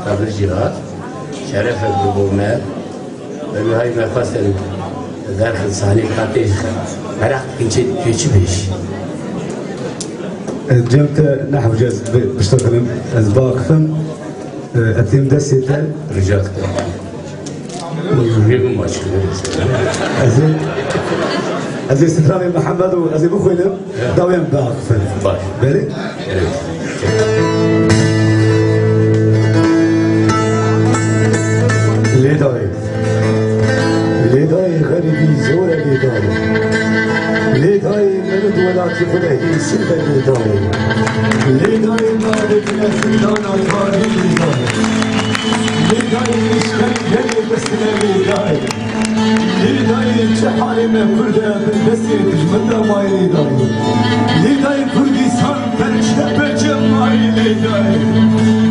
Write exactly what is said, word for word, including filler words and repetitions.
Qebir jî hat. Şeref e bi bo me. Belê hay me xwestin derxin sahnê katê meraq dikin çi, çi bêj. Cem te nehewce ez bi-, biştoxenim, ez biaxifim, e, etêm destê te. Rica dikim. Bê min maç kir. Ez ê, ez ê stranê Mihemed û ez ê bixwînim, dawê em biaxifin. Baş. Belê? Evet. Lê dayê. Lê dayê xerîbî zor e lê dayê. Lê dayê meriv welatî xwe de hêsî be lê dayê. Lê dayê navê tine zindana tarî lê dayê. Lê dayê îşkencelê destine lê dayê. Lê dayê çi halê me Kurd e bin destê dijmin de mayê lê dayê. Lê dayê Kurdistan perçte perçe mayê lê dayê.